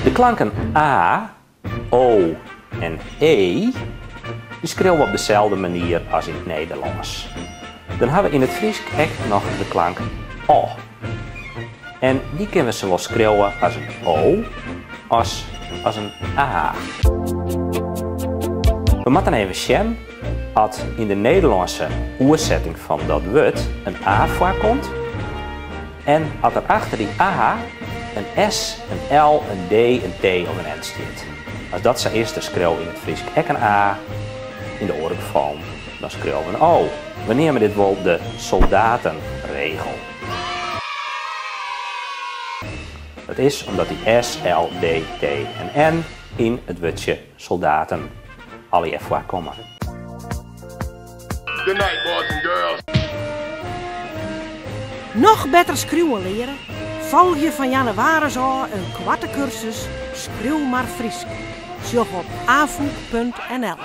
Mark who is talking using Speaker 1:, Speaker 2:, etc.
Speaker 1: De klanken a, o en e dy skriuwe we op deselde manier as yn it Nederlânsk. Dan hawwe we yn it Frysk ek noch de klank o. En dy kinne we sawol skriuwe as in o as as in a. We moatte even sjen at yn de Nederlânske oersetting fan dat wurd in a foarkomt en at der achter dy a in s, in l, in d, in t of in n stiet. As dat sa is, dan skriuwe we yn it Frysk ek in a, yn de oare gefallen dan skriuwe we in o. We neame dit wol de soldatenregel. Dat is omdat dy s, l, d, t en n yn it wurdsje soldaten allegear foarkomme.
Speaker 2: Good night boys and girls.
Speaker 3: Noch better skriuwen leare? Folgje fan jannewaris ôf in koarte kursus Skriuw mar Frysk. Sjoch op afûk.nl.